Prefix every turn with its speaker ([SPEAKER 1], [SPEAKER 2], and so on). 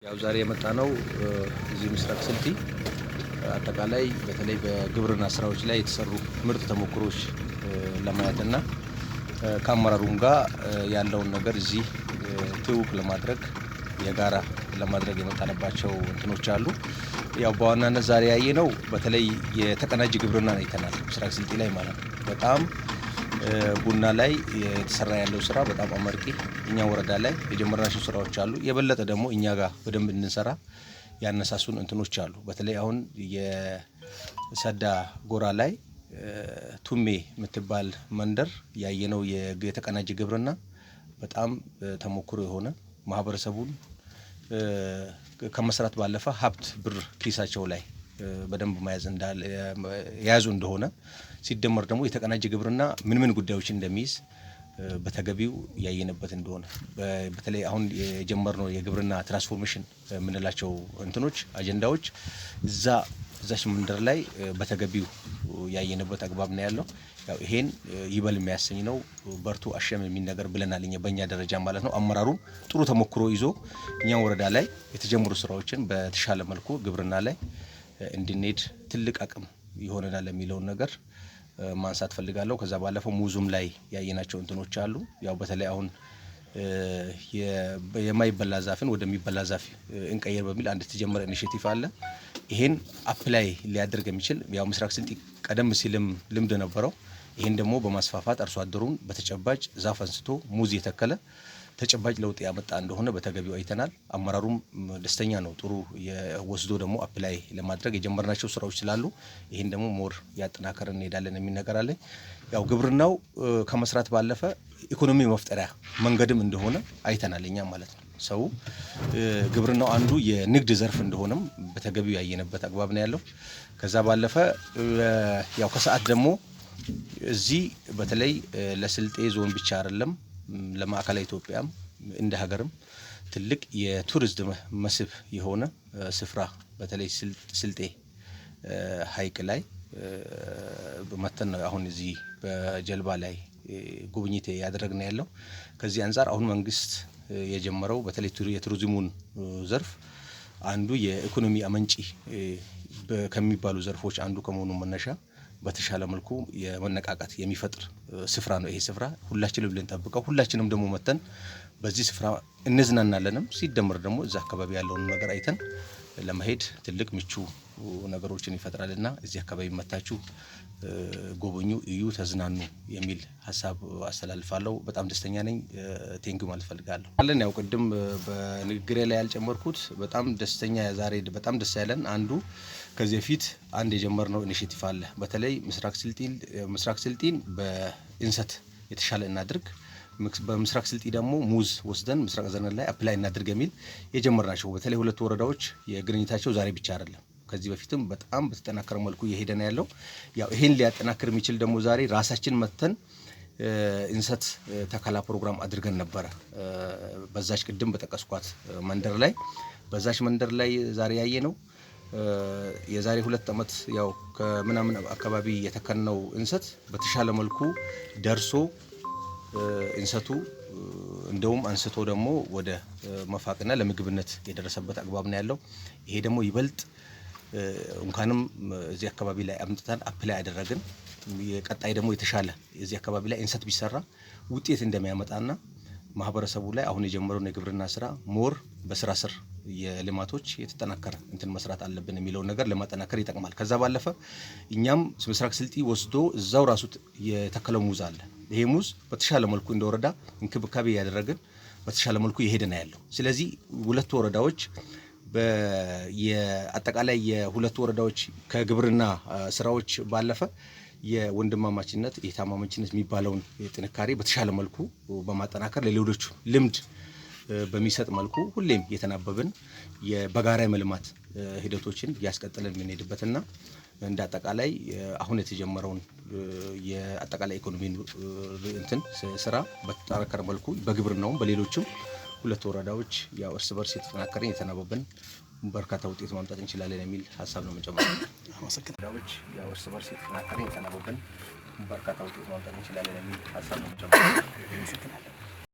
[SPEAKER 1] ያው ዛሬ የመጣነው እዚህ ምስራቅ ስልጢ አጠቃላይ በተለይ በግብርና ስራዎች ላይ የተሰሩ ምርጥ ተሞክሮች ለማየትና ከአመራሩም ጋር ያለውን ነገር እዚህ ትውውቅ ለማድረግ፣ የጋራ ለማድረግ የመጣንባቸው እንትኖች አሉ። ያው በዋናነት ዛሬ ያየነው በተለይ የተቀናጀ ግብርና አይተናል፣ ምስራቅ ስልጢ ላይ ማለት ነው። በጣም ቡና ላይ የተሰራ ያለው ስራ በጣም አመርቂ፣ እኛ ወረዳ ላይ የጀመርናቸው ስራዎች አሉ። የበለጠ ደግሞ እኛ ጋር በደንብ እንድንሰራ ያነሳሱን እንትኖች አሉ። በተለይ አሁን የሰዳ ጎራ ላይ ቱሜ የምትባል መንደር ያየነው የተቀናጀ ግብርና በጣም ተሞክሮ የሆነ፣ ማህበረሰቡን ከመስራት ባለፈ ሀብት ብር ኪሳቸው ላይ በደንብ መያዝ እንዳለ የያዙ እንደሆነ፣ ሲደመር ደግሞ የተቀናጀ ግብርና ምን ምን ጉዳዮችን እንደሚይዝ በተገቢው ያየንበት እንደሆነ፣ በተለይ አሁን የጀመርነው የግብርና transformation የምንላቸው እንትኖች አጀንዳዎች እዛች መንደር ላይ በተገቢው ያየንበት አግባብ ነው ያለው። ያው ይሄን ይበል የሚያሰኝ ነው። በርቱ አሸም የሚል ነገር ብለናል እኛ በእኛ ደረጃ ማለት ነው። አመራሩም ጥሩ ተሞክሮ ይዞ እኛ ወረዳ ላይ የተጀመሩ ስራዎችን በተሻለ መልኩ ግብርና ላይ እንድንሄድ ትልቅ አቅም ይሆነናል የሚለውን ነገር ማንሳት ፈልጋለሁ። ከዛ ባለፈው ሙዙም ላይ ያየናቸው እንትኖች አሉ። ያው በተለይ አሁን የማይበላ ዛፍን ወደሚበላ ዛፍ እንቀይር በሚል አንድ የተጀመረ initiative አለ። ይሄን apply ሊያደርግ የሚችል ያው ምስራቅ ስልጢ ቀደም ሲልም ልምድ ነበረው። ይሄን ደግሞ በማስፋፋት አርሶ አደሩን በተጨባጭ ዛፍ አንስቶ ሙዝ የተከለ ተጨባጭ ለውጥ ያመጣ እንደሆነ በተገቢው አይተናል። አመራሩም ደስተኛ ነው። ጥሩ ወስዶ ደግሞ apply ለማድረግ የጀመርናቸው ስራዎች ስላሉ ይሄን ደግሞ more ያጠናከርን እንሄዳለን የሚል ነገር አለኝ። ያው ግብርናው ከመስራት ባለፈ ኢኮኖሚ መፍጠሪያ መንገድም እንደሆነ አይተናል እኛ ማለት ነው። ሰው ግብርናው አንዱ የንግድ ዘርፍ እንደሆነም በተገቢው ያየንበት አግባብ ነው ያለው። ከዛ ባለፈ ያው ከሰዓት ደግሞ እዚህ በተለይ ለስልጤ ዞን ብቻ አይደለም፣ ለማዕከላዊ ኢትዮጵያም እንደ ሀገርም ትልቅ የቱሪስት መስህብ የሆነ ስፍራ በተለይ ስልጤ ሐይቅ ላይ መተን ነው አሁን እዚህ በጀልባ ላይ ጉብኝት ያደረግን ያለው። ከዚህ አንጻር አሁን መንግስት የጀመረው በተለይ የቱሪዝሙን ዘርፍ አንዱ የኢኮኖሚ አመንጪ ከሚባሉ ዘርፎች አንዱ ከመሆኑ መነሻ በተሻለ መልኩ የመነቃቃት የሚፈጥር ስፍራ ነው። ይሄ ስፍራ ሁላችንም ልንጠብቀው፣ ሁላችንም ደግሞ መተን በዚህ ስፍራ እንዝናናለንም፣ ሲደመር ደግሞ እዛ አካባቢ ያለውን ነገር አይተን ለመሄድ ትልቅ ምቹ ነገሮችን ይፈጥራልና እዚህ አካባቢ መታችሁ ጎበኙ፣ እዩ፣ ተዝናኑ የሚል ሀሳብ አስተላልፋለሁ። በጣም ደስተኛ ነኝ። Thank you ማለት ፈልጋለሁ። አለን ያው ቅድም በንግግሬ ላይ ያልጨመርኩት በጣም ደስተኛ ዛሬ በጣም ደስ ያለን አንዱ ከዚህ በፊት አንድ የጀመርነው initiative አለ። በተለይ ምስራቅ ስልጢን በእንሰት የተሻለ እናድርግ፣ በምስራቅ ስልጢ ደግሞ ሙዝ ወስደን ምስራቅ ዘርነት ላይ apply እናድርግ የሚል የጀመርናቸው በተለይ ሁለቱ ወረዳዎች የግንኙነታቸው ዛሬ ብቻ አይደለም። ከዚህ በፊትም በጣም በተጠናከረ መልኩ እየሄደ ነው ያለው። ያው ይሄን ሊያጠናክር የሚችል ደግሞ ዛሬ ራሳችን መተን እንሰት ተከላ ፕሮግራም አድርገን ነበረ። በዛች ቅድም በጠቀስኳት መንደር ላይ፣ በዛች መንደር ላይ ዛሬ ያየነው የዛሬ 2 ዓመት ያው ከምናምን አካባቢ የተከልነው እንሰት በተሻለ መልኩ ደርሶ እንሰቱ እንደውም አንስቶ ደግሞ ወደ መፋቅና ለምግብነት የደረሰበት አግባብ ነው ያለው። ይሄ ደግሞ ይበልጥ እንኳንም እዚህ አካባቢ ላይ አምጥተን apply ያደረግን፣ የቀጣይ ደግሞ የተሻለ እዚህ አካባቢ ላይ እንሰት ቢሰራ ውጤት እንደሚያመጣና ማህበረሰቡ ላይ አሁን የጀመረውን የግብርና ስራ more በስራ ስር የልማቶች የተጠናከረ እንትን መስራት አለብን የሚለውን ነገር ለማጠናከር ይጠቅማል። ከዛ ባለፈ እኛም ምስራቅ ስልጢ ወስዶ እዛው ራሱ የተከለው ሙዝ አለ። ይሄ ሙዝ በተሻለ መልኩ እንደ ወረዳ እንክብካቤ እያደረግን በተሻለ መልኩ እየሄደ ነው ያለው። ስለዚህ ሁለቱ ወረዳዎች፣ አጠቃላይ የሁለቱ ወረዳዎች ከግብርና ስራዎች ባለፈ የወንድማማችነት የታማማችነት የሚባለውን ጥንካሬ በተሻለ መልኩ በማጠናከር ለሌሎቹ ልምድ በሚሰጥ መልኩ ሁሌም የተናበብን በጋራ የመልማት ሂደቶችን እያስቀጠልን የምንሄድበትና እንደ አጠቃላይ አሁን የተጀመረውን የአጠቃላይ ኢኮኖሚ እንትን ስራ በተጠናከረ መልኩ በግብርናውም በሌሎችም ሁለት ወረዳዎች ያው እርስ በርስ የተጠናከረን የተናበብን በርካታ ውጤት ማምጣት እንችላለን የሚል ሀሳብ ነው መጨመር።
[SPEAKER 2] አመሰግናለሁ።
[SPEAKER 1] ወረዳዎች ያው እርስ በርስ የተጠናከረን የተናበብን በርካታ ውጤት ማምጣት እንችላለን የሚል ሀሳብ ነው መጨመር።
[SPEAKER 2] አመሰግናለሁ።